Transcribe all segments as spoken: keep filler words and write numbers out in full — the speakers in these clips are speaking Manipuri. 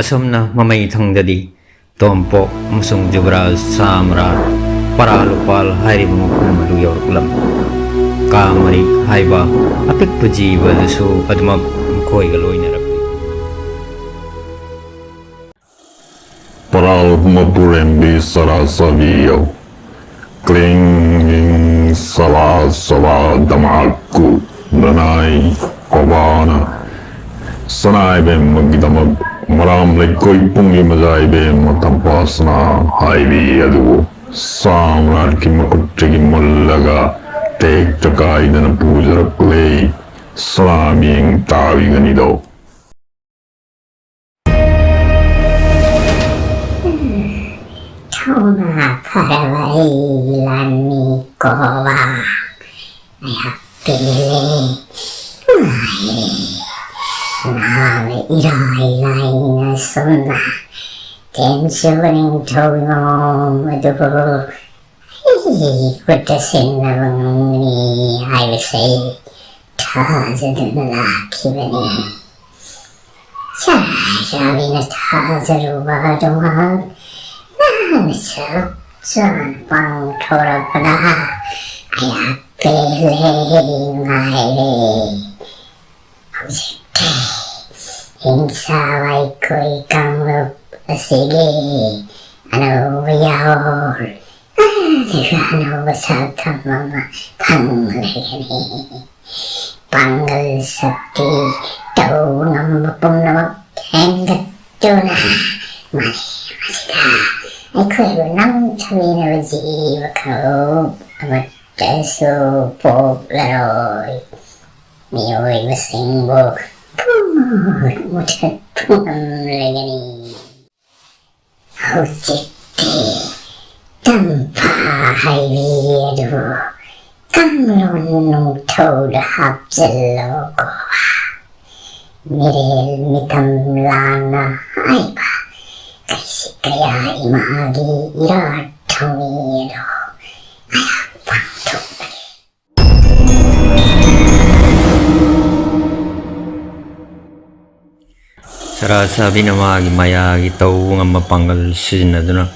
ꯑꯁꯨꯝꯅ ꯃꯃꯩ ꯊꯪꯗꯗꯤ ꯇꯣꯝꯄꯣꯛ ꯑꯃꯁꯨꯡ ꯖꯨꯕꯔꯥꯖ ꯁꯥꯝꯔꯥꯠ ꯄꯔꯥꯂꯨꯄꯥꯜ ꯍꯥꯏꯔꯤꯕ ꯃꯐꯝ ꯑꯗꯨ ꯌꯧꯔꯛꯂꯝꯃꯤ꯫ ꯀꯥ ꯃꯔꯤꯛ ꯍꯥꯏꯕ ꯑꯄꯤꯛꯄ ꯖꯤꯕ ꯑꯗꯨꯁꯨ ꯑꯗꯨꯃꯛ ꯃꯈꯣꯏꯒ ꯂꯣꯏꯅꯔꯛꯂꯤ꯫ ꯄꯔꯥꯜ ꯃꯄꯨꯔꯦꯝꯕꯤ ꯁꯔꯥ ꯁꯥꯕꯤꯌꯧ꯫ ꯀ꯭ꯂꯤꯡ ꯁꯂꯥ ꯁꯂꯥ ꯗꯃꯥꯀꯨ ꯅꯅꯥꯏ ꯀꯣꯕꯥꯅ ꯁꯅꯥꯏꯕꯦꯝꯃꯒꯤꯗꯃꯛ ꯃꯔꯥꯝ ꯂꯩꯀꯣꯏ ꯄꯨꯡꯒꯤ ꯃꯖꯥꯏꯕꯦꯝꯃ ꯇꯝꯄꯥꯁꯅꯥ ꯍꯥꯏꯕꯤ ꯑꯗꯨꯕꯨ ꯁꯥꯝꯔꯥꯠꯀꯤ ꯃꯈꯨꯠꯇꯒꯤ ꯃꯨꯜꯂꯒ ꯇꯦꯛꯇ ꯀꯥꯏꯗꯅ ꯄꯨꯖꯔꯛꯂꯦ꯫ ꯁꯅꯥꯃꯤꯡ ꯇꯥꯕꯤꯒꯅꯤꯗꯣ꯫ ꯊꯧꯅꯥ ꯐꯔꯕ ꯑꯩꯒꯤ ꯂꯥꯟꯃꯤ ꯀꯣꯕ꯫ ꯑꯩꯍꯥꯛ ꯄꯦꯜꯂꯦ, ꯅꯨꯡꯉꯥꯏꯔꯦ꯫ ꯅꯍꯥꯛꯅ ꯏꯔꯥꯏ ꯂꯥꯏꯅ ꯁꯨꯝꯅ ꯇꯦꯟꯆꯨꯕ ꯅꯤꯡꯊꯧꯒꯤ ꯃꯑꯣꯡ ꯑꯗꯨꯕꯨ ꯑꯩꯒꯤ ꯈꯨꯠꯇ ꯁꯤꯟꯅꯕ ꯉꯝꯒꯅꯤ ꯍꯥꯏꯕꯁꯦ ꯊꯥꯖꯗꯨꯅ ꯂꯥꯛꯈꯤꯕꯅꯤ꯫ ꯆꯥꯏꯔꯥꯕꯤꯅ ꯊꯥꯖꯔꯨꯕ ꯑꯗꯨꯃꯛ ꯅꯍꯥꯛꯅ ꯆꯞ ꯆꯥꯅ ꯄꯥꯡꯊꯣꯔꯛꯄꯗ ꯑꯩꯍꯥꯛ ꯄꯦꯜꯂꯦ, ꯅꯨꯡꯉꯥꯏꯔꯦ꯫ ꯍꯧꯖꯤꯛꯇꯤ ꯍꯤꯡꯆꯥꯕ ꯑꯩꯈꯣꯏ ꯀꯥꯡꯂꯨꯞ ꯑꯁꯤꯒꯤ ꯑꯅꯧꯕ ꯌꯥꯑꯣꯜ ꯑꯗꯨꯒ ꯑꯅꯧꯕ ꯁꯛꯇꯝ ꯑꯃ ꯐꯪꯂꯒꯅꯤ꯫ ꯄꯥꯡꯒꯜ ꯁꯛꯇꯤ ꯇꯧꯕ ꯉꯝꯕ ꯄꯨꯝꯅꯃꯛ ꯍꯦꯟꯒꯠꯇꯨꯅ ꯃꯥꯂꯦꯝ ꯑꯁꯤꯗ ꯑꯩꯈꯣꯏꯕꯨ ꯅꯝꯊꯕꯤꯅꯕ ꯖꯤꯕ ꯀꯥꯡꯂꯨꯞ ꯑꯃꯠꯇꯁꯨ ꯄꯣꯛꯂꯔꯣꯏ꯫ ꯃꯤꯑꯣꯏꯕꯁꯤꯡꯕꯨ ꯄꯨꯝꯃꯣꯠ ꯃꯨꯊꯠꯄ ꯉꯝꯂꯒꯅꯤ꯫ ꯍꯧꯖꯤꯛꯇꯤ ꯇꯝꯐꯥ ꯍꯥꯏꯕꯤ ꯑꯗꯨ ꯀꯥꯡꯂꯣꯟ ꯅꯨꯡꯊꯧꯗ ꯍꯥꯞꯆꯤꯜꯂꯣꯀꯣ꯫ ꯃꯤꯔꯦꯜ ꯃꯤꯇꯝ ꯂꯥꯟꯅ ꯍꯥꯏꯕ ꯀꯩꯁꯤ ꯀꯌꯥ ꯏꯃꯥꯒꯤ ꯏꯔꯥꯠ ꯊꯧꯅꯤ ꯑꯗꯣ ꯑꯩꯍꯥꯛ ꯄꯥꯡꯊꯣꯛꯂꯒꯦ꯫ ꯇꯔꯥ ꯁꯥꯕꯤꯅ ꯃꯥꯒꯤ ꯃꯌꯥꯒꯤ ꯇꯧꯕ ꯉꯝꯕ ꯄꯥꯡꯒꯜ ꯁꯤꯖꯤꯟꯅꯗꯨꯅ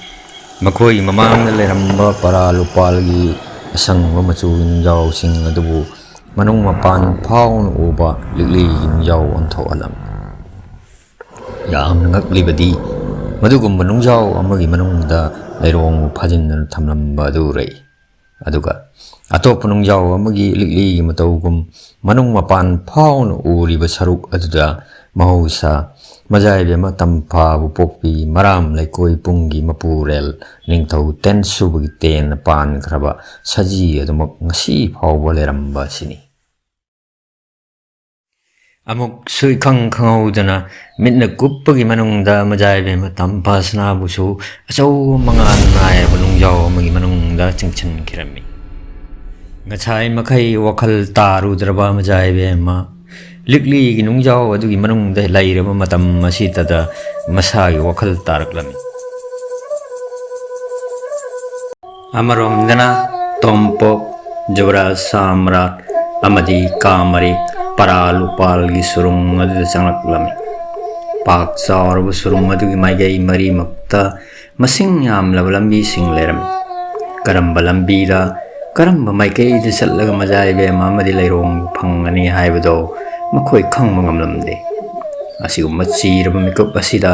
ꯃꯈꯣꯏꯒꯤ ꯃꯃꯥꯡꯗ ꯂꯩꯔꯝꯕ ꯄꯔꯥ ꯂꯨꯄꯥꯜꯒꯤ ꯑꯁꯪꯕ ꯃꯆꯨꯒꯤ ꯅꯨꯡꯖꯥꯎꯁꯤꯡ ꯑꯗꯨꯕꯨ ꯃꯅꯨꯡ ꯃꯄꯥꯟ ꯐꯥꯎꯅ ꯎꯕ ꯂꯤꯛꯂꯤꯒꯤ ꯅꯨꯡꯖꯥꯎ ꯑꯣꯟꯊꯣꯛꯍꯜꯂꯝꯃꯤ꯫ ꯌꯥꯝꯅ ꯉꯛꯂꯤꯕꯗꯤ, ꯃꯗꯨꯒꯨꯝꯕ ꯅꯨꯡꯖꯥꯎ ꯑꯃꯒꯤ ꯃꯅꯨꯡꯗ ꯂꯩꯔꯣꯡ ꯐꯥꯖꯤꯟꯗꯨꯅ ꯊꯝꯂꯝꯕ ꯑꯗꯨ ꯎꯔꯛꯏ꯫ ꯑꯗꯨꯒ ꯑꯇꯣꯞꯄ ꯅꯨꯡꯖꯥꯎ ꯑꯃꯒꯤ ꯂꯤꯛꯂꯤꯒꯤ ꯃꯇꯧꯒꯨꯝ ꯃꯅꯨꯡ ꯃꯄꯥꯟ ꯐꯥꯎꯅ ꯎꯔꯤꯕ ꯁꯔꯨꯛ ꯑꯗꯨꯗ ꯃꯍꯧꯁꯥ ꯃꯖꯥꯏꯕꯦꯝꯃ ꯇꯝꯐꯥꯕꯨ ꯄꯣꯛꯄꯤ ꯃꯔꯥꯝ ꯂꯩꯀꯣꯏ ꯄꯨꯡꯒꯤ ꯃꯄꯨꯔꯦꯜ ꯅꯤꯡꯊꯧ ꯇꯦꯟ ꯁꯨꯕꯒꯤ ꯇꯦꯟꯅ ꯄꯥꯟꯈ꯭ꯔꯕ ꯁꯖꯤ ꯑꯗꯨꯃꯛ ꯉꯁꯤ ꯐꯥꯎꯕ ꯂꯩꯔꯝꯕ ꯑꯁꯤꯅꯤ꯫ ꯑꯃꯨꯛꯁꯨ ꯏꯈꯪ ꯈꯪꯍꯧꯗꯅ ꯃꯤꯠꯅ ꯀꯨꯞꯄꯒꯤ ꯃꯅꯨꯡꯗ ꯃꯖꯥꯏꯕꯦꯝꯃ ꯇꯝꯐꯥ ꯁꯅꯥꯕꯨꯁꯨ ꯑꯆꯧꯕ ꯃꯉꯥꯜ ꯅꯥꯏꯔꯕ ꯅꯨꯡꯖꯥꯎ ꯑꯃꯒꯤ ꯃꯅꯨꯡꯗ ꯆꯤꯡꯁꯤꯟꯈꯤꯔꯝꯃꯤ꯫ ꯉꯁꯥꯏ ꯃꯈꯩ ꯋꯥꯈꯜ ꯇꯥꯔꯨꯗ꯭ꯔꯕ ꯃꯖꯥꯏꯕꯦꯝꯃ ꯂꯤꯛꯂꯤꯒꯤ ꯅꯨꯡꯖꯥꯎ ꯑꯗꯨꯒꯤ ꯃꯅꯨꯡꯗ ꯂꯩꯔꯕ ꯃꯇꯝ ꯑꯁꯤꯗꯗ ꯃꯁꯥꯒꯤ ꯋꯥꯈꯜ ꯇꯥꯔꯛꯂꯝꯃꯤ꯫ ꯑꯃꯔꯣꯝꯗꯅ ꯇꯣꯝꯄꯣꯛ, ꯖꯨꯕꯔꯥꯖ ꯁꯥꯝꯔꯥꯠ ꯑꯃꯗꯤ ꯀꯥꯃꯔꯤ ꯄꯔꯥ ꯂꯨꯄꯥꯜꯒꯤ ꯁꯨꯔꯨꯡ ꯑꯗꯨꯗ ꯆꯪꯂꯛꯂꯝꯃꯤ꯫ ꯄꯥꯛ ꯆꯥꯎꯔꯕ ꯁꯨꯔꯨꯡ ꯑꯗꯨꯒꯤ ꯃꯥꯏꯀꯩ ꯃꯔꯤꯃꯛꯇ ꯃꯁꯤꯡ ꯌꯥꯝꯂꯕ ꯂꯝꯕꯤꯁꯤꯡ ꯂꯩꯔꯝꯃꯤ꯫ ꯀꯔꯝꯕ ꯂꯝꯕꯤꯗ, ꯀꯔꯝꯕ ꯃꯥꯏꯀꯩꯗ ꯆꯠꯂꯒ ꯃꯖꯥ ꯏꯕꯦꯝꯃ ꯑꯃꯗꯤ ꯂꯩꯔꯣꯡ ꯐꯪꯒꯅꯤ ꯍꯥꯏꯕꯗꯣ ꯃꯈꯣꯏ ꯈꯪꯕ ꯉꯝꯂꯝꯗꯦ꯫ ꯑꯁꯤꯒꯨꯝꯕ ꯆꯤꯔꯕ ꯃꯤꯀꯨꯞ ꯑꯁꯤꯗ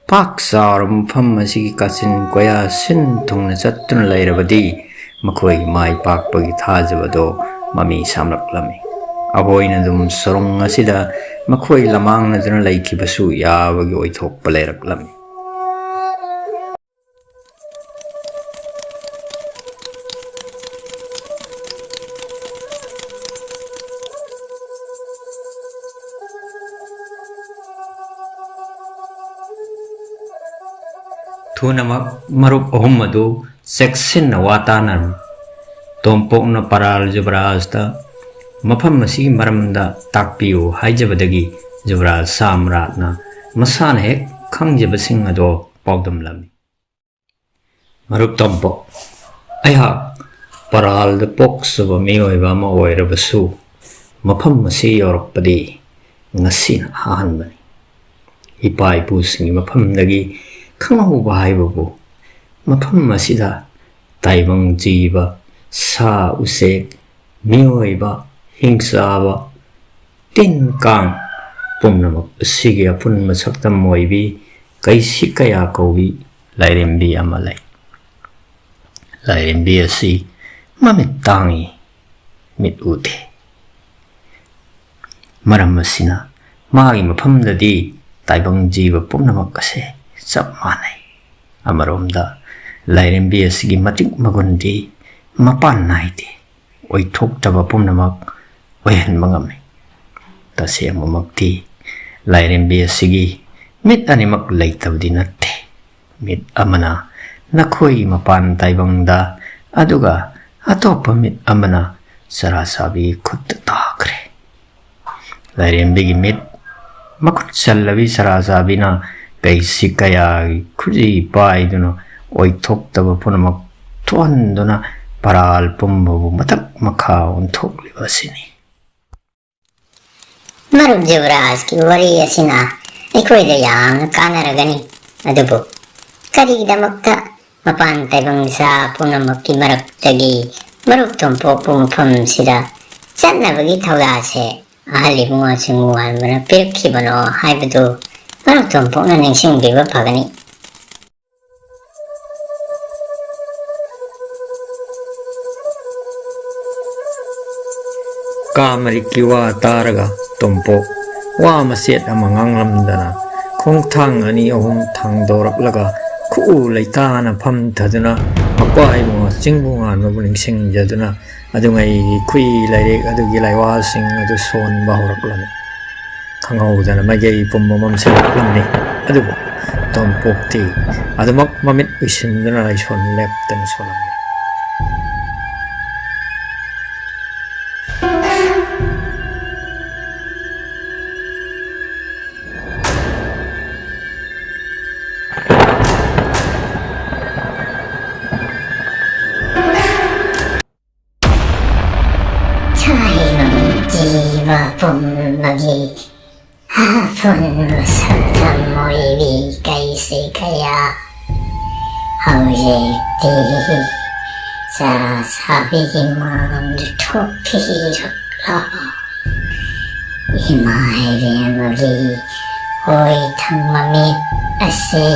ꯄꯥꯛ ꯆꯥꯎꯔꯕ ꯃꯐꯝ ꯑꯁꯤꯒꯤ ꯀꯥꯆꯤꯟ ꯀꯣꯌꯥ ꯁꯤꯟ ꯊꯨꯡꯅ ꯆꯠꯇꯨꯅ ꯂꯩꯔꯕꯗꯤ ꯃꯈꯣꯏꯒꯤ ꯃꯥꯏ ꯄꯥꯛꯄꯒꯤ ꯊꯥꯖꯕꯗꯣ ꯃꯃꯤ ꯁꯥꯝꯂꯛꯂꯝꯃꯤ꯫ ꯑꯩꯈꯣꯏꯅ ꯑꯗꯨꯝ ꯁꯨꯔꯨꯡ ꯑꯁꯤꯗ ꯃꯈꯣꯏ ꯂꯃꯥꯡꯅꯗꯨꯅ ꯂꯩꯈꯤꯕꯁꯨ ꯌꯥꯕꯒꯤ ꯑꯣꯏꯊꯣꯛꯄ ꯂꯩꯔꯛꯂꯝꯃꯤ꯫ ꯊꯨꯅꯃꯛ ꯃꯔꯨꯞ ꯑꯍꯨꯝ ꯑꯗꯨ ꯆꯦꯛꯁꯤꯟꯅ ꯋꯥ ꯇꯥꯅꯔꯝꯃꯤ꯫ ꯇꯣꯝꯄꯣꯛꯅ ꯄꯔꯥꯜ ꯖꯨꯕꯔꯥꯖꯇ ꯃꯐꯝ ꯑꯁꯤꯒꯤ ꯃꯔꯝꯗ ꯇꯥꯛꯄꯤꯌꯨ ꯍꯥꯏꯖꯕꯗꯒꯤ ꯖꯨꯕꯔꯥꯖ ꯁꯥꯝꯔꯥꯠꯅ ꯃꯁꯥꯅ ꯍꯦꯛ ꯈꯪꯖꯕꯁꯤꯡ ꯑꯗꯣ ꯄꯥꯎꯗꯝꯂꯝꯃꯤ꯫ ꯃꯔꯨꯞ ꯇꯣꯝꯄꯣꯛ, ꯑꯩꯍꯥꯛ ꯄꯔꯥꯜꯗ ꯄꯣꯛꯆꯕ ꯃꯤꯑꯣꯏꯕ ꯑꯃ ꯑꯣꯏꯔꯕꯁꯨ ꯃꯐꯝ ꯑꯁꯤ ꯌꯧꯔꯛꯄꯗꯤ ꯉꯁꯤꯅ ꯑꯍꯥꯟꯕꯅꯤ꯫ ꯏꯄꯥ ꯏꯄꯨꯁꯤꯡꯒꯤ ꯃꯐꯝꯗꯒꯤ ꯈꯪꯍꯧꯕ ꯍꯥꯏꯕꯕꯨ, ꯃꯐꯝ ꯑꯁꯤꯗ ꯇꯥꯏꯕꯪ ꯖꯤꯕ, ꯁꯥ ꯎꯆꯦꯛ, ꯃꯤꯑꯣꯏꯕ, ꯍꯤꯡꯆꯥꯕ, ꯇꯤꯟ ꯀꯥꯡ ꯄꯨꯝꯅꯃꯛ ꯑꯁꯤꯒꯤ ꯑꯄꯨꯟꯕ ꯁꯛꯇꯝ ꯑꯣꯏꯕꯤ ꯀꯩꯁꯤ ꯀꯌꯥ ꯀꯧꯕꯤ ꯂꯥꯏꯔꯦꯝꯕꯤ ꯑꯃ ꯂꯩ꯫ ꯂꯥꯏꯔꯦꯝꯕꯤ ꯑꯁꯤ ꯃꯃꯤꯠ ꯇꯥꯡꯏ, ꯃꯤꯠ ꯎꯗꯦ꯫ ꯃꯔꯝ ꯑꯁꯤꯅ ꯃꯥꯒꯤ ꯃꯐꯝꯗꯗꯤ ꯇꯥꯏꯕꯪ ꯖꯤꯕ ꯄꯨꯝꯅꯃꯛ ꯑꯁꯦ ꯆꯞ ꯃꯥꯟꯅꯩ꯫ ꯑꯃꯔꯣꯝꯗ ꯂꯥꯏꯔꯦꯝꯕꯤ ꯑꯁꯤꯒꯤ ꯃꯇꯤꯛ ꯃꯒꯨꯟꯗꯤ ꯃꯄꯥꯟ ꯅꯥꯏꯗꯦ, ꯑꯣꯏꯊꯣꯛꯇꯕ ꯄꯨꯝꯅꯃꯛ ꯑꯣꯏꯍꯟꯕ ꯉꯝꯃꯤ꯫ ꯇꯁꯦꯡꯕꯃꯛꯇꯤ ꯂꯥꯏꯔꯦꯝꯕꯤ ꯑꯁꯤꯒꯤ ꯃꯤꯠ ꯑꯅꯤꯃꯛ ꯂꯩꯇꯕꯗꯤ ꯅꯠꯇꯦ꯫ ꯃꯤꯠ ꯑꯃꯅ ꯅꯈꯣꯏꯒꯤ ꯃꯄꯥꯟ ꯇꯥꯏꯕꯪꯗ, ꯑꯗꯨꯒ ꯑꯇꯣꯞꯄ ꯃꯤꯠ ꯑꯃꯅ ꯆꯔꯥ ꯆꯥꯕꯤꯒꯤ ꯈꯨꯠꯇ ꯇꯥꯈ꯭ꯔꯦ꯫ ꯂꯥꯏꯔꯦꯝꯕꯤꯒꯤ ꯃꯤꯠ ꯃꯈꯨꯠ ꯆꯜꯂꯕꯤ ꯆꯔꯥ ꯆꯥꯕꯤꯅ ꯀꯩꯁꯤ ꯀꯌꯥꯒꯤ ꯈꯨꯖꯤ ꯄꯥꯏꯗꯨꯅ ꯑꯣꯏꯊꯣꯛꯇꯕ ꯄꯨꯝꯅꯃꯛ ꯊꯣꯛꯍꯟꯗꯨꯅ ꯄꯔꯥꯜ ꯄꯨꯝꯕꯕꯨ ꯃꯊꯛ ꯃꯈꯥ ꯑꯣꯟꯊꯣꯛꯂꯤꯕ ꯑꯁꯤꯅꯤ꯫ ꯃꯔꯨꯞ ꯖꯤꯕꯔꯥꯖꯀꯤ ꯋꯥꯔꯤ ꯑꯁꯤꯅ ꯑꯩꯈꯣꯏꯗ ꯌꯥꯝꯅ ꯀꯥꯟꯅꯔꯒꯅꯤ꯫ ꯑꯗꯨꯕꯨ ꯀꯔꯤꯒꯤꯗꯃꯛꯇ ꯃꯄꯥꯟ ꯇꯥꯏꯕꯪ ꯁꯥ ꯄꯨꯝꯅꯃꯛꯀꯤ ꯃꯔꯛꯇꯒꯤ ꯃꯔꯨꯞ ꯇꯣꯝꯄꯣꯛꯄꯨ ꯃꯐꯝꯁꯤꯗ ꯆꯠꯅꯕꯒꯤ ꯊꯧꯗꯥꯁꯦ ꯑꯍꯜ ꯏꯕꯨꯡꯉꯣꯁꯤꯡ ꯋꯥꯟꯕꯅ ꯄꯤꯔꯛꯈꯤꯕꯅꯣ ꯍꯥꯏꯕꯗꯨ ꯃꯔꯨꯞ ꯇꯣꯝꯄꯣꯛꯅ ꯅꯤꯡꯁꯤꯡꯕꯤꯕ ꯐꯒꯅꯤ꯫ ꯀꯥ ꯃꯔꯤꯛꯀꯤ ꯋꯥ ꯇꯥꯔꯒ ꯇꯣꯝꯄꯣꯛ ꯋꯥ ꯃꯆꯦꯠ ꯑꯃ ꯉꯥꯡꯂꯝꯗꯅ ꯈꯣꯡꯊꯥꯡ ꯑꯅꯤ ꯑꯍꯨꯝ ꯊꯥꯡꯗꯣꯔꯛꯂꯒ ꯈꯨꯎ ꯂꯩꯇꯥꯅ ꯐꯝꯊꯗꯨꯅ ꯃꯄꯥ ꯏꯕꯨꯡꯉꯣ ꯆꯤꯡꯕꯨ ꯉꯥꯟꯕꯕꯨ ꯅꯤꯡꯁꯤꯡꯖꯗꯨꯅ ꯑꯗꯨꯉꯩꯒꯤ ꯈꯨꯏ ꯂꯥꯏꯔꯦꯛ ꯑꯗꯨꯒꯤ ꯂꯥꯏꯋꯥꯁꯤꯡ ꯑꯗꯨ ꯁꯣꯟꯕ ꯍꯧꯔꯛꯂꯝꯃꯤ꯫ ꯈꯪꯍꯧꯗꯅ ꯃꯥꯏꯀꯩ ꯄꯨꯝꯕ ꯃꯝꯁꯤꯜꯂꯛꯂꯝꯃꯤ꯫ ꯑꯗꯨꯕꯨ ꯇꯣꯝꯄꯣꯛꯇꯤ ꯑꯗꯨꯃꯛ ꯃꯃꯤꯠ ꯎꯏꯁꯤꯟꯗꯨꯅ ꯂꯥꯏꯁꯣꯟ ꯂꯦꯞꯇꯅ ꯁꯣꯜꯂꯝꯃꯤ꯫ ꯁꯥꯍꯩꯕꯝ ꯖꯤꯕ ꯄꯨꯝꯕꯒꯤ ꯑꯄꯨꯟꯕ ꯁꯛꯇꯝ ꯑꯣꯏꯕꯤ ꯀꯩꯁꯤ ꯀꯌꯥ ꯍꯧꯖꯤꯛꯇꯤ ꯆꯔꯥ ꯁꯥꯕꯤꯒꯤ ꯃꯥꯡꯗ ꯊꯣꯛꯄꯤꯔꯛꯂꯣ꯫ ꯏꯃꯥ ꯏꯕꯦꯝꯃꯒꯤ ꯑꯣꯏ ꯊꯪꯕ ꯃꯤꯠ ꯑꯁꯤ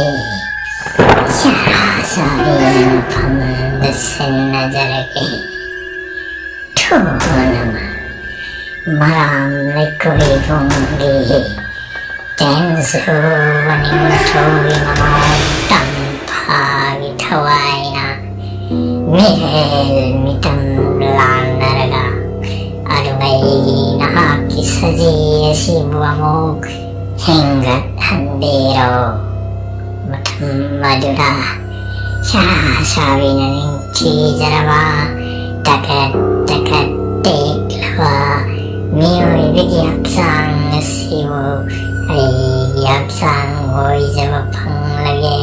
ꯆꯔꯥ ꯆꯥꯕꯤꯒꯤ ꯃꯐꯝꯗ ꯁꯤꯟꯅꯖꯔꯒꯦ꯫ ꯊꯨꯅꯃꯛ ꯃꯔꯥꯝ ꯂꯩꯀꯣꯏ ꯕꯨꯡꯒꯤ ꯇꯦꯟꯖꯨ ꯃꯅꯤꯡꯊꯧꯒꯤ ꯃꯃꯥ ꯇꯝꯐꯥꯒꯤ ꯊꯋꯥꯏꯅ ꯃꯤꯔꯦꯜ ꯃꯤꯇꯝ ꯂꯥꯟꯅꯔꯒ ꯑꯗꯨꯉꯩꯒꯤ ꯅꯍꯥꯛꯀꯤ ꯁꯖꯤ ꯑꯁꯤꯕꯨ ꯑꯃꯨꯛ ꯍꯤꯡꯒꯠꯍꯟꯕꯤꯔꯣ꯫ ꯃꯇꯝ ꯑꯗꯨꯗ ꯁꯥ ꯁꯥꯕꯤꯅ ꯅꯤꯡꯊꯤꯖꯔꯕ ꯇꯀꯠ ꯇꯀꯠ ꯇꯦꯛꯂꯕ ꯃꯤꯑꯣꯏꯕꯒꯤ ꯍꯛꯆꯥꯡ ꯑꯁꯤꯕꯨ ꯑꯩꯒꯤ ꯍꯛꯆꯥꯡ ꯑꯣꯏꯖꯕ ꯐꯪꯂꯒꯦ꯫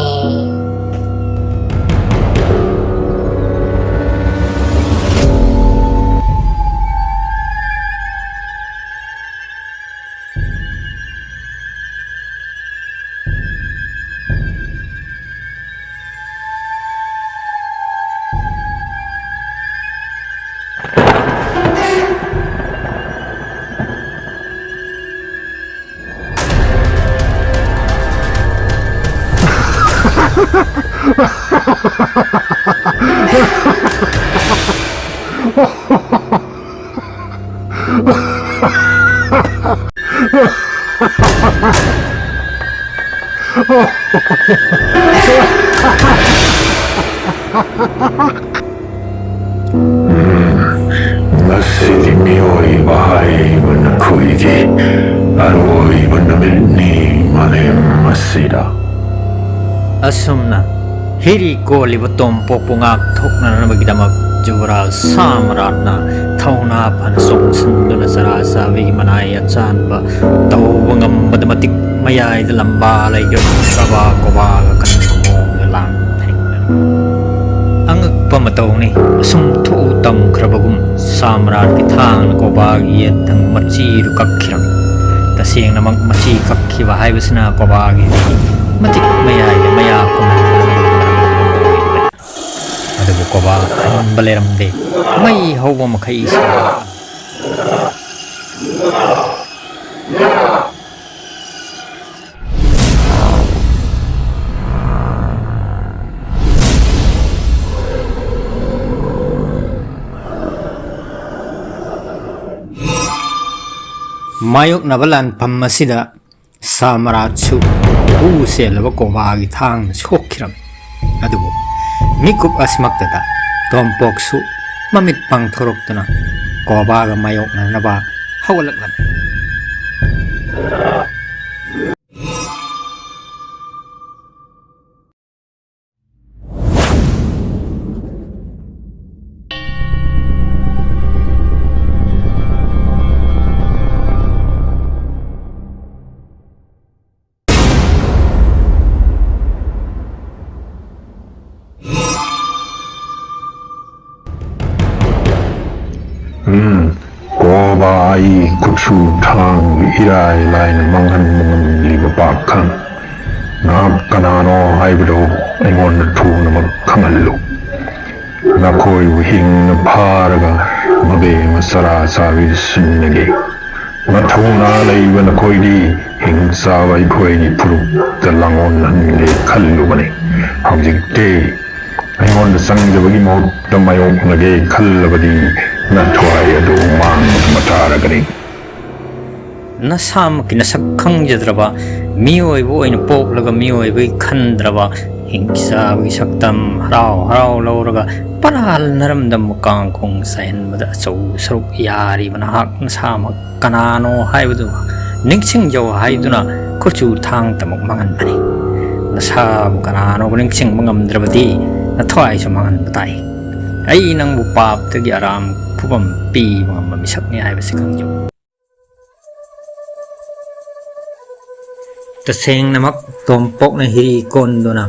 ꯉꯁꯤꯗꯤ ꯃꯤꯑꯣꯏꯕ ꯍꯥꯏꯕ ꯅꯈꯣꯏꯒꯤ ꯑꯔꯣꯏꯕ ꯅꯨꯃꯤꯠꯅꯤ ꯃꯥꯂꯦꯝ ꯑꯁꯤꯗ꯫ ꯑꯁꯨꯝꯅ ꯍꯤꯔꯤ ꯀꯣꯜꯂꯤꯕ ꯇꯣꯝꯄꯣꯛꯄꯨ ꯉꯥꯛꯊꯣꯛꯅꯅꯕꯒꯤꯗꯃꯛ ꯖꯨꯕꯔꯥꯖ ꯁꯥꯝꯔꯥꯠꯅ ꯊꯧꯅꯥ ꯐꯅ ꯆꯣꯡꯁꯤꯟꯗꯨꯅ ꯆꯔꯥ ꯆꯥꯕꯤꯒꯤ ꯃꯅꯥꯏ ꯑꯆꯥꯟꯕ ꯇꯧꯕ ꯉꯝꯕꯗ ꯃꯇꯤꯛ ꯃꯌꯥꯏꯗ ꯂꯝꯕꯥ ꯂꯩꯈ꯭ꯔꯕ ꯀꯣꯕꯥꯒ ꯀꯟꯕ ꯃꯑꯣꯡꯗ ꯂꯥꯟ ꯊꯦꯡꯅꯔꯤ꯫ ꯑꯉꯛꯄ ꯃꯇꯧꯅꯤ꯫ ꯑꯁꯨꯝ ꯊꯣꯛꯎ ꯇꯝꯈ꯭ꯔꯕꯒꯨꯝ ꯁꯥꯝꯔꯥꯠꯀꯤ ꯊꯥꯡꯅ ꯀꯣꯕꯥꯒꯤ ꯌꯦꯠꯊꯪ ꯃꯆꯤꯗꯨ ꯀꯛꯈꯤꯔꯝꯃꯤ꯫ ꯁꯦꯡꯅꯃꯛ ꯃꯆꯤ ꯀꯛꯈꯤꯕ ꯍꯥꯏꯕꯁꯤꯅ ꯀꯣꯕꯥꯒꯤ ꯃꯇꯤꯛ ꯃꯌꯥꯏꯗ ꯃꯌꯥ ꯀꯨꯝꯍꯟꯕ ꯃꯔꯝ ꯑꯣꯏꯔꯤꯕꯅꯤ꯫ ꯑꯗꯨꯕꯨ ꯀꯣꯕꯥ ꯑꯍꯟꯕ ꯂꯩꯔꯝꯗꯦ꯫ ꯃꯩ ꯍꯧꯕ ꯃꯈꯩ ꯁꯥ ꯃꯥꯌꯣꯛꯅꯕ ꯂꯥꯟꯐꯝ ꯑꯁꯤꯗ ꯁꯥꯃꯔꯥꯠꯁꯨ ꯍꯨ ꯆꯦꯜꯂꯕ ꯀꯣꯕꯥꯒꯤ ꯊꯥꯡꯅ ꯁꯣꯛꯈꯤꯔꯝꯃꯤ꯫ ꯑꯗꯨꯕꯨ ꯃꯤꯀꯨꯞ ꯑꯁꯤꯃꯛꯇꯗ ꯇꯣꯝꯄꯣꯛꯁꯨ ꯃꯃꯤꯠ ꯄꯥꯡꯊꯣꯔꯛꯇꯨꯅ ꯀꯣꯕꯥꯒ ꯃꯥꯌꯣꯛꯅꯅꯕ ꯍꯧꯒꯠꯂꯛꯂꯝꯃꯤ꯫ ꯎꯝ, ꯀꯣꯕꯥ, ꯑꯩ ꯈꯨꯠꯁꯨ ꯊꯥꯡ ꯏꯔꯥꯏ ꯂꯥꯏꯅ ꯃꯥꯡꯍꯟꯕ ꯉꯝꯂꯤꯕ ꯄꯥꯛ ꯈꯪ꯫ ꯅꯍꯥꯛ ꯀꯅꯥꯅꯣ ꯍꯥꯏꯕꯗꯨ ꯑꯩꯉꯣꯟꯗ ꯊꯨꯅꯃꯛ ꯈꯪꯍꯜꯂꯨ꯫ ꯅꯈꯣꯏꯕꯨ ꯍꯤꯡꯅ ꯐꯥꯔꯒ ꯃꯕꯦꯝꯃ ꯆꯔꯥ ꯆꯥꯕꯤꯗ ꯁꯤꯟꯅꯒꯦ꯫ ꯃꯊꯧꯅꯥ ꯂꯩꯕ ꯅꯈꯣꯏꯗꯤ ꯍꯤꯡ ꯆꯥꯕ ꯑꯩꯈꯣꯏꯒꯤ ꯐꯨꯔꯨꯞꯇ ꯂꯥꯡꯑꯣꯟꯍꯟꯒꯦ ꯈꯜꯂꯨꯕꯅꯤ꯫ ꯍꯧꯖꯤꯛꯇꯤ ꯑꯩꯉꯣꯟꯗ ꯆꯪꯖꯕꯒꯤ ꯃꯍꯨꯠꯇ ꯃꯥꯌꯣꯛꯅꯒꯦ ꯈꯜꯂꯕꯗꯤ ꯅꯊ꯭ꯋꯥꯏ ꯑꯗꯨ ꯃꯥꯡꯕ ꯇꯥꯔꯒꯅꯤ꯫ ꯅꯁꯥꯃꯛꯀꯤ ꯅꯁꯛ ꯈꯪꯖꯗ꯭ꯔꯕ, ꯃꯤꯑꯣꯏꯕ ꯑꯣꯏꯅ ꯄꯣꯛꯂꯒ ꯃꯤꯑꯣꯏꯕꯒꯤ ꯈꯟꯗ꯭ꯔꯕ, ꯍꯤꯡꯆꯥꯕꯒꯤ ꯁꯛꯇꯝ ꯍꯔꯥꯎ ꯍꯔꯥꯎ ꯂꯧꯔꯒ ꯄꯔꯥꯜ ꯅꯔꯝꯗꯝꯕ ꯀꯥꯡꯈꯣꯡ ꯆꯥꯏꯍꯟꯕꯗ ꯑꯆꯧꯕ ꯁꯔꯨꯛ ꯌꯥꯔꯤꯕ ꯅꯍꯥꯛ ꯅꯁꯥꯃꯛ ꯀꯅꯥꯅꯣ ꯍꯥꯏꯕꯗꯨ ꯅꯤꯡꯁꯤꯡꯖꯧ ꯍꯥꯏꯗꯨꯅ ꯈꯨꯠꯁꯨ ꯊꯥꯡꯇꯃꯛ ꯃꯥꯡꯍꯟꯕꯅꯤ꯫ ꯅꯁꯥꯕꯨ ꯀꯅꯥꯅꯣꯕꯨ ꯅꯤꯡꯁꯤꯡꯕ ꯉꯝꯗ꯭ꯔꯕꯗꯤ ꯅꯊ꯭ꯋꯥꯏꯁꯨ ꯃꯥꯡꯍꯟꯕ ꯇꯥꯏ꯫ ꯑꯩ ꯅꯪꯕꯨ ꯄꯥꯞꯇꯒꯤ ꯑꯔꯥꯝ ꯈꯨꯕꯝ ꯄꯤꯕ ꯉꯝꯕ ꯃꯤꯁꯛꯅꯤ ꯍꯥꯏꯕꯁꯤ ꯈꯪꯖꯧ꯫ ꯇꯁꯦꯡꯅꯃꯛ ꯇꯣꯝꯄꯣꯛꯅ ꯍꯤꯔꯤ ꯀꯣꯟꯗꯨꯅ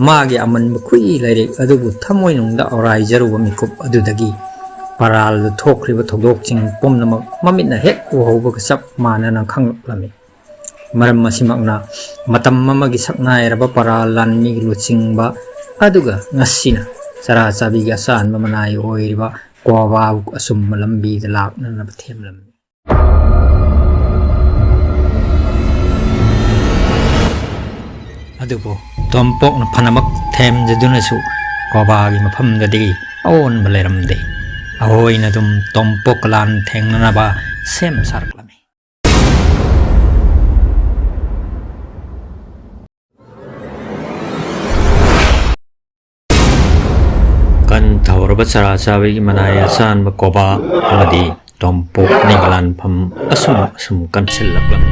ꯃꯥꯒꯤ ꯑꯃꯟꯕ ꯈꯨꯏ ꯂꯥꯏꯔꯤꯛ ꯑꯗꯨꯕꯨ ꯊꯃꯣꯏꯅꯨꯡꯗ ꯑꯣꯔꯥꯏꯖꯔꯨꯕ ꯃꯤꯀꯨꯞ ꯑꯗꯨꯗꯒꯤ ꯄꯔꯥꯜꯗ ꯊꯣꯛꯈ꯭ꯔꯤꯕ ꯊꯧꯗꯣꯛꯁꯤꯡ ꯄꯨꯝꯅꯃꯛ ꯃꯃꯤꯠꯅ ꯍꯦꯛ ꯎꯍꯧꯕꯒ ꯆꯞ ꯃꯥꯟꯅꯅ ꯈꯪꯂꯛꯂꯝꯃꯤ꯫ ꯃꯔꯝ ꯑꯁꯤꯃꯛꯅ ꯃꯇꯝ ꯑꯃꯒꯤ ꯁꯛꯅꯥꯏꯔꯕ ꯄꯔꯥꯜ ꯂꯥꯟꯃꯤ ꯂꯨꯆꯤꯡꯕ ꯑꯗꯨꯒ ꯉꯁꯤꯅ ꯆꯔꯥ ꯆꯥꯕꯤꯒꯤ ꯑꯆꯥꯟꯕ ꯃꯅꯥꯏ ꯑꯣꯏꯔꯤꯕ ꯀꯣꯕꯥꯕꯨ ꯑꯆꯨꯝꯕ ꯂꯝꯕꯤꯗ ꯂꯥꯛꯅꯅꯕ ꯊꯦꯝꯂꯝꯃꯤ꯫ ꯑꯗꯨꯕꯨ ꯇꯣꯝꯄꯣꯛꯅ ꯐꯅꯃꯛ ꯊꯦꯝꯖꯗꯨꯅꯁꯨ ꯀꯣꯕꯥꯒꯤ ꯃꯐꯝꯗꯗꯤ ꯑꯑꯣꯟꯕ ꯂꯩꯔꯝꯗꯦ꯫ ꯑꯍꯣꯏꯅ ꯑꯗꯨꯝ ꯇꯣꯝꯄꯣꯛꯀ ꯂꯥꯟ ꯊꯦꯡꯅꯅꯕ ꯁꯦꯝ ꯁꯥꯔꯛꯂꯝꯃꯤ꯫ ꯀꯟ ꯊꯧꯔꯕ ꯆꯔꯥ ꯆꯥꯕꯤꯒꯤ ꯃꯅꯥꯏ ꯑꯆꯥꯟꯕ ꯀꯣꯕꯥ ꯑꯃꯗꯤ ꯇꯣꯝꯄꯣꯛ ꯑꯅꯤꯒꯤ ꯂꯥꯟꯐꯝ ꯑꯁꯨꯝ ꯑꯁꯨꯝ ꯀꯟꯁꯤꯜꯂꯛꯂꯝꯃꯤ꯫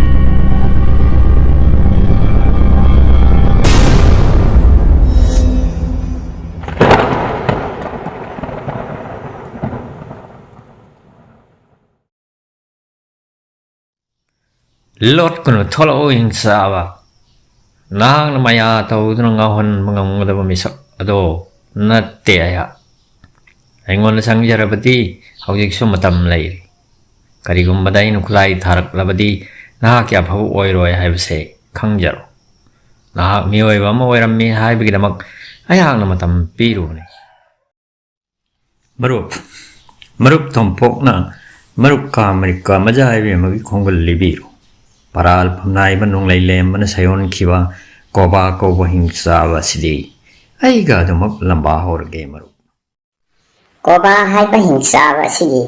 ꯂꯣꯠꯀꯅꯨ, ꯊꯣꯛꯂꯛꯎ ꯍꯤꯡꯆꯥꯕ꯫ ꯅꯍꯥꯛꯅ ꯃꯌꯥ ꯇꯧꯗꯨꯅ ꯉꯥꯎꯍꯟꯕ ꯉꯝꯒꯗꯕ ꯃꯤꯁꯛ ꯑꯗꯣ ꯅꯠꯇꯦ ꯑꯩꯍꯥꯛ꯫ ꯑꯩꯉꯣꯟꯗ ꯆꯪꯖꯔꯕꯗꯤ ꯍꯧꯖꯤꯛꯁꯨ ꯃꯇꯝ ꯂꯩꯔꯤ꯫ ꯀꯔꯤꯒꯨꯝꯕꯗ ꯑꯩꯅ ꯈꯨꯠꯂꯥꯏ ꯊꯥꯔꯛꯂꯕꯗꯤ ꯅꯍꯥꯛꯀꯤ ꯑꯐꯕ ꯑꯣꯏꯔꯣꯏ ꯍꯥꯏꯕꯁꯦ ꯈꯪꯖꯔꯣ꯫ ꯅꯍꯥꯛ ꯃꯤꯑꯣꯏꯕ ꯑꯃ ꯑꯣꯏꯔꯝꯃꯤ ꯍꯥꯏꯕꯒꯤꯗꯃꯛ ꯑꯩꯍꯥꯛꯅ ꯃꯇꯝ ꯄꯤꯔꯨꯕꯅꯤ꯫ ꯃꯔꯨꯞ, ꯃꯔꯨꯞ ꯇꯣꯝꯄꯣꯛꯅ ꯃꯔꯨꯞ ꯀꯥ ꯃꯔꯤꯛꯀ ꯃꯖꯥ ꯏꯕꯦꯝꯃꯒꯤ ꯈꯣꯡꯒꯨꯜ ꯂꯤꯕꯤꯔꯣ꯫ ꯄꯔꯥꯜ ꯐꯝꯅꯥꯏꯕ ꯅꯣꯡꯂꯩ ꯂꯦꯝꯕꯅ ꯁꯩꯑꯣꯟꯈꯤꯕ ꯀꯣꯕꯥ ꯀꯧꯕ ꯍꯤꯡꯆꯥꯕ ꯑꯁꯤꯗꯤ ꯑꯩꯒ ꯑꯗꯨꯃꯛ ꯂꯝꯕꯥ ꯍꯧꯔꯒꯦ ꯃꯔꯨꯞ꯫ ꯀꯣꯕꯥ ꯍꯥꯏꯕ ꯍꯤꯡꯆꯥꯕ ꯑꯁꯤꯒꯤ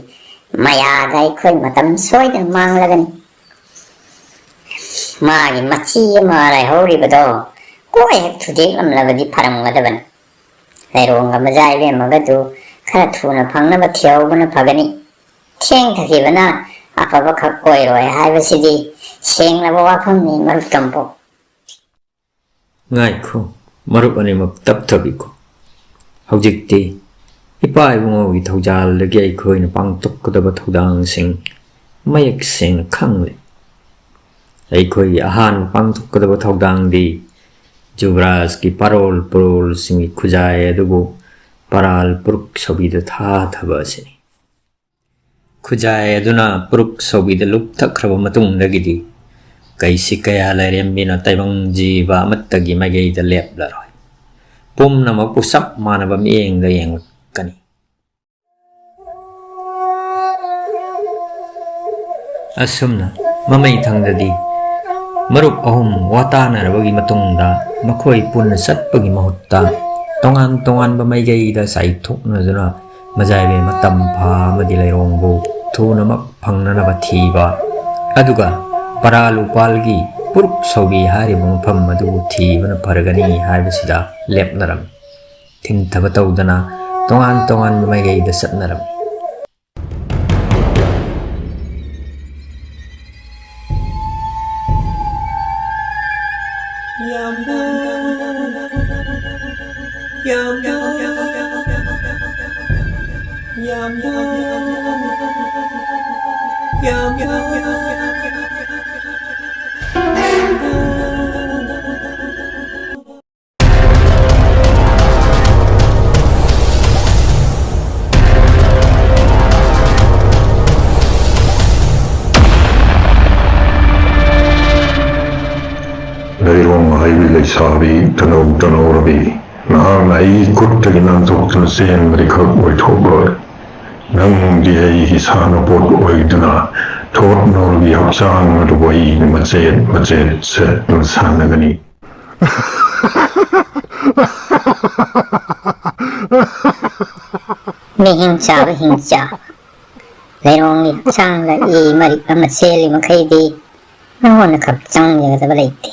ꯃꯌꯥꯗ ꯑꯩꯈꯣꯏ ꯃꯇꯝ ꯁꯣꯏꯗꯅ ꯃꯥꯡꯂꯒꯅꯤ꯫ ꯃꯥꯒꯤ ꯃꯆꯤ ꯑꯃ ꯂꯩꯍꯧꯔꯤꯕꯗꯣ ꯀꯣꯏ ꯍꯦꯛ ꯊꯨꯗꯦꯛꯂꯝꯂꯕꯗꯤ ꯐꯔꯝꯒꯗꯕꯅꯤ꯫ ꯂꯩꯔꯣꯡꯒ ꯃꯖꯥ ꯏꯕꯦꯝꯃꯒꯗꯨ ꯈꯔ ꯊꯨꯅ ꯐꯪꯅꯕ ꯊꯤꯍꯧꯕꯅ ꯐꯒꯅꯤ꯫ ꯊꯦꯡꯊꯈꯤꯕꯅ ꯑꯐꯕꯈꯛ ꯑꯣꯏꯔꯣꯏ ꯍꯥꯏꯕꯁꯤꯗꯤ ꯁꯦꯡꯂꯕ ꯋꯥꯐꯝꯅꯤ, ꯃꯔꯨꯞ ꯇꯣꯝꯄꯣꯛ꯫ ꯉꯥꯏꯈꯣ, ꯃꯔꯨꯞ ꯑꯅꯤꯃꯛ ꯇꯞꯊꯕꯤꯈꯣ꯫ ꯍꯧꯖꯤꯛꯇꯤ ꯏꯄꯥ ꯏꯕꯨꯡꯉꯣꯒꯤ ꯊꯧꯖꯥꯜꯗꯒꯤ ꯑꯩꯈꯣꯏꯅ ꯄꯥꯡꯊꯣꯛꯀꯗꯕ ꯊꯧꯗꯥꯡꯁꯤꯡ ꯃꯌꯦꯛ ꯁꯦꯡꯅ ꯈꯪꯂꯦ꯫ ꯑꯩꯈꯣꯏꯒꯤ ꯑꯍꯥꯟꯕ ꯄꯥꯡꯊꯣꯛꯀꯗꯕ ꯊꯧꯗꯥꯡꯗꯤ ꯖꯨꯕꯔꯥꯖꯀꯤ ꯄꯥꯔꯣꯜ ꯄꯨꯔꯣꯜꯁꯤꯡꯒꯤ ꯈꯨꯖꯥꯏ ꯑꯗꯨꯕꯨ ꯄꯔꯥꯜ ꯄꯨꯔꯨꯛ ꯁꯧꯕꯤꯗ ꯊꯥꯊꯕ ꯑꯁꯤꯅꯤ꯫ ꯈꯨꯖꯥꯏ ꯑꯗꯨꯅ ꯄꯨꯔꯨꯞ ꯁꯧꯕꯤꯗ ꯂꯨꯞꯊꯈ꯭ꯔꯕ ꯃꯇꯨꯡꯗꯒꯤꯗꯤ ꯀꯩꯁꯤ ꯀꯌꯥ ꯂꯥꯏꯔꯦꯝꯕꯤꯅ ꯇꯥꯏꯕꯪ ꯖꯤꯕ ꯑꯃꯠꯇꯒꯤ ꯃꯥꯏꯀꯩꯗ ꯂꯦꯞꯂꯔꯣꯏ꯫ ꯄꯨꯝꯅꯃꯛꯄꯨ ꯆꯞ ꯃꯥꯟꯅꯕ ꯃꯤꯠꯌꯦꯡꯗ ꯌꯦꯡꯂꯛꯀꯅꯤ꯫ ꯑꯁꯨꯝꯅ ꯃꯃꯩ ꯊꯪꯗꯗꯤ ꯃꯔꯨꯞ ꯑꯍꯨꯝ ꯋꯥꯇꯥꯅꯔꯕꯒꯤ ꯃꯇꯨꯡꯗ ꯃꯈꯣꯏ ꯄꯨꯟꯅ ꯆꯠꯄꯒꯤ ꯃꯍꯨꯠꯇ ꯇꯣꯉꯥꯟ ꯇꯣꯉꯥꯟꯕ ꯃꯥꯏꯀꯩꯗ ꯆꯥꯏꯊꯣꯛꯅꯗꯨꯅ ꯃꯖꯥꯏꯕꯤ ꯃꯇꯝ ꯐꯥ ꯑꯃꯗꯤ ꯂꯩꯔꯣꯡꯕꯨ ꯊꯨꯅꯃꯛ ꯐꯪꯅꯅꯕ ꯊꯤꯕ, ꯑꯗꯨꯒ ꯄꯔꯥ ꯂꯨꯄꯥꯜꯒꯤ ꯄꯨꯔꯨꯞ ꯁꯧꯕꯤ ꯍꯥꯏꯔꯤꯕ ꯃꯐꯝ ꯑꯗꯨꯕꯨ ꯊꯤꯕꯅ ꯐꯔꯒꯅꯤ ꯍꯥꯏꯕꯁꯤꯗ ꯂꯦꯞꯅꯔꯝꯃꯤ꯫ ꯊꯤꯟꯊꯕ ꯇꯧꯗꯅ ꯇꯣꯉꯥꯟ ꯇꯣꯉꯥꯟꯕ ꯃꯥꯏꯀꯩꯗ ꯆꯠꯅꯔꯝꯃꯤ꯫ ꯂꯩꯔꯣꯡ ꯍꯩꯕꯤ ꯂꯩꯁꯥꯕꯤ ꯇꯅꯧ ꯇꯅꯧꯔꯕꯤ, ꯅꯍꯥꯛꯅ ꯑꯩꯒꯤ ꯈꯨꯠꯇꯒꯤ ꯅꯥꯟꯊꯣꯛꯇꯨꯅ ꯆꯦꯟꯕꯗꯤ ꯈꯛ ꯑꯣꯏꯊꯣꯛꯂꯣꯏ꯫ ꯅꯪꯗꯤ ꯑꯩꯒꯤ ꯁꯥꯟꯅꯄꯣꯠ ꯑꯣꯏꯗꯨꯅ ꯊꯣꯠ ꯅꯧꯔꯕꯤ ꯍꯛꯆꯥꯡ ꯑꯗꯨꯕꯨ ꯑꯩꯅ ꯃꯆꯦꯠ ꯃꯆꯦꯠ ꯁꯦꯠꯇꯨꯅ ꯁꯥꯟꯅꯒꯅꯤ꯫ ꯃꯤꯍꯤꯡ ꯆꯥꯕ ꯍꯤꯡꯆꯥ, ꯂꯩꯔꯣꯡꯒꯤ ꯍꯛꯆꯥꯡꯗ ꯏ ꯃꯔꯤꯛ ꯑꯃ ꯆꯦꯜꯂꯤ ꯃꯈꯩꯗꯤ ꯅꯉꯣꯟꯗ ꯈꯛ ꯆꯪꯖꯒꯗꯕ ꯂꯩꯇꯦ꯫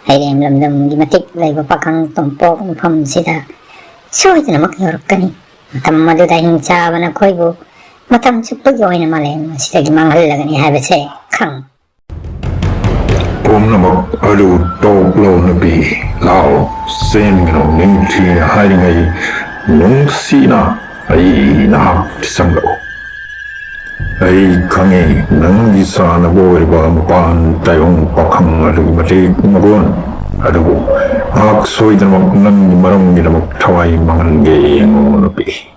ꯂꯩꯔꯦꯝ ꯂꯝꯗꯝꯒꯤ ꯃꯇꯤꯛ ꯂꯩꯕ ꯄꯥꯈꯪ ꯇꯣꯝꯄꯣꯛ ꯃꯐꯝꯁꯤꯗ ꯁꯣꯏꯗꯅꯃꯛ ꯌꯧꯔꯛꯀꯅꯤ꯫ ꯃꯇꯝ ꯑꯗꯨꯗ ꯍꯤꯡꯆꯥꯕ ꯅꯈꯣꯏꯕꯨ ꯃꯇꯝ ꯆꯨꯞꯄꯒꯤ ꯑꯣꯏꯅ ꯃꯥꯂꯦꯝ ꯑꯁꯤꯗꯒꯤ ꯃꯥꯡꯍꯜꯂꯒꯅꯤ ꯍꯥꯏꯕꯁꯦ ꯈꯪ꯫ ꯄꯨꯝꯅꯃꯛ ꯑꯗꯨ ꯇꯣꯛꯂꯣ ꯅꯨꯄꯤ, ꯂꯥꯛꯑꯣ, ꯆꯦꯟꯒꯅꯨ꯫ ꯅꯤꯡꯊꯤꯅ ꯍꯥꯏꯔꯤꯉꯩ ꯅꯨꯡꯁꯤꯅ ꯑꯩ ꯅꯍꯥꯛ ꯆꯪꯂꯛꯎ꯫ ꯑꯩ ꯈꯪꯉꯤ, ꯅꯪꯒꯤ ꯆꯥꯅꯕ ꯑꯣꯏꯔꯕ ꯃꯄꯥꯟ ꯇꯥꯏꯕꯪ ꯄꯥꯈꯪ ꯑꯗꯨꯒꯤ ꯃꯇꯤꯛ ꯃꯒꯨꯟ꯫ ꯑꯗꯨꯕꯨ ꯉꯥꯏꯍꯥꯛ ꯁꯣꯏꯗꯅꯃꯛ ꯅꯪꯒꯤ ꯃꯔꯝꯒꯤꯗꯃꯛ ꯊꯋꯥꯏ ꯃꯥꯡꯍꯟꯒꯦ ꯌꯦꯡꯉꯨ ꯅꯨꯄꯤ꯫